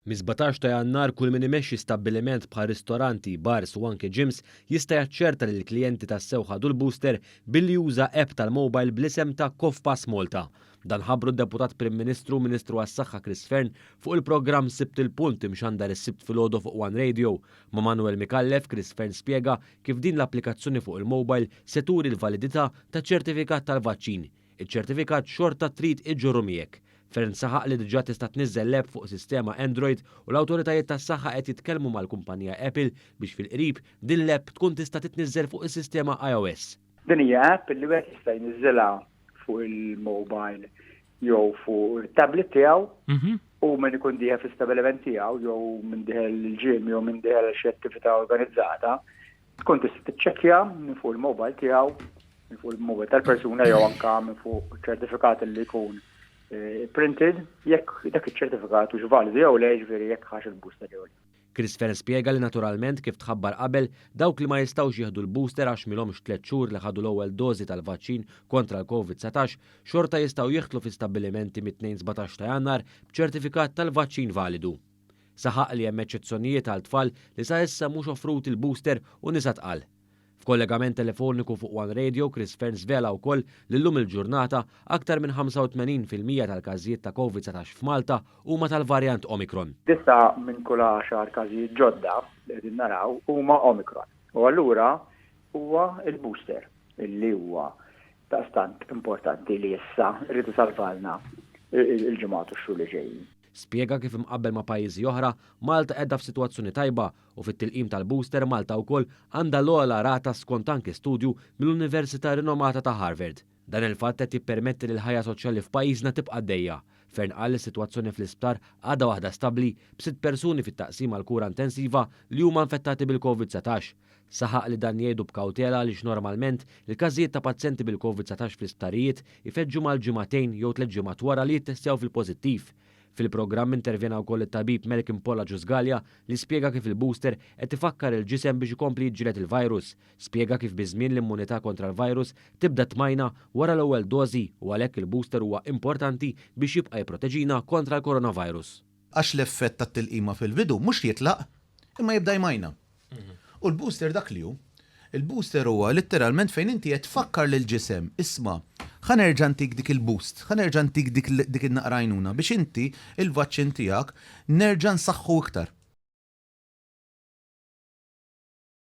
Mis-17 ta' Jannar kull min imexxi stabbiliment bħal ristoranti, bars u anke gyms jista' jaċċerta li l-klijenti tassew ħadu l-booster billi juża app tal-mobile bl-isem ta' CovPass Malta. Dan ħabbru d-Deputat Prim Ministru u Ministru għas-Saħħa Chris Fearne fuq il-programm Sibt il-Punt imxandar is-Sibt filgħodu fuq One Radio. Ma' Manuel Micallef, Chris Fearne spjega kif din l-applikazzjoni fuq il-mobile se turi l-validità taċ-ċertifikat tal-vaċċin. Iċ-ċertifikat xorta trid iġġorru miegħek. Fearne saħaq li diġà tista' tniżżel l-app fuq sistema Android u l-awtoritajiet tas-saħħa qed jitkellmu mal-kumpanija Apple biex fil-qrib din l-app tkun tista' titniżżel fuq is-sistema iOS. Din hija app li wieħed jista' jniżżilha fuq il-mobile jew fuq it-tablet tiegħu u min ikun dieħel fl-istabbiliment tiegħu jew min dieħel il-gym jew min dieħel xi attività organizzata tkun tista' tiċċekkja minn fuq il-mobile tiegħu, minn fuq il-mobile tal-persuna jew anka minn fuq ċertifikat li jkun eh, printed jekk dak iċ-ċertifikat hux validu jew le jiġifieri jekk ħax il-booster jew le. Chris Fearne spjega li naturalment kif tħabbar qabel, dawk li ma jistgħux jieħdu l-booster għax m'ilhomx tlett xhur li ħadu l-ewwel dożi tal-vaċċin kontra l-Covid 19 xorta jistgħu jidħlu fi stabbilimenti mit-Tnejn 17 ta' Jannar b'ċertifikat tal-vaċċin validu. Saħaq li hemm eċċezzjonijiet għal tfal li sa issa mhux offruti l-booster u nisa tqal. F'kollegament telefoniku fuq One Radio, Chris Fearne żvela wkoll li llum il-ġurnata aktar minn 85% tal-każijiet ta' Covid 19 f'Malta huma tal-varjant Omicron. Disgħa minn kull għaxar każijiet ġodda li qegħdin naraw huma Omicron. U allura huwa l-booster li huwa daqstant importanti li issa jrid isalvalna l-ġimgħat u x-xhur li ġejjin. Spjega kif imqabbel ma' pajjiżi oħra, Malta qiegħda f'sitwazzjoni tajba u fit-tilqim tal-booster Malta wkoll għandha l-ogħla rata skont anki studju mill-Università rinomata ta' Harvard. Dan il-fatt qed jippermetti li l-ħajja soċjali f'pajjiżna tibqa' għaddejja. Fearne qal li s-sitwazzjoni fl-isptar għadha waħda stabbli b'sitt persuni fit-taqsima għall-kura intensiva li huma infettati bil-Covid 19. Saħaq li dan jgħidu b'kawtela għaliex normalment il-każijiet ta' pazjenti bil-Covid 19 fl-isptarijiet ifeġġu mal-ġimagħtejn jew tlett ġimgħat wara li jittestjaw fil-pożittiv. Fil-programm intervjena wkoll it-tabib Malcolm Polla Ġusgalja li spjega kif il-booster qed ifakkar il-ġisem biex ikompli jiġġieled il-virus. Spjega kif biż-żmien l-immunità kontra l-virus tibda tmajna wara l-ewwel dożi u għalhekk il-booster huwa importanti biex jibqa' jipproteġina kontra l-coronavirus. Għax l-effett tat-tilqima fil-bidu mhux jitlaq, imma jibda jmajna. U l-booster dak li hu. Il-booster huwa litteralment fejn inti qed tfakkar lill-ġisem, isma', ħa nerġa' ntik dik il-boost, ħa nerġa' ntik dik dik in-naqra għajnuna biex inti il-vaċċin tiegħek nerġa' nsaħħu iktar.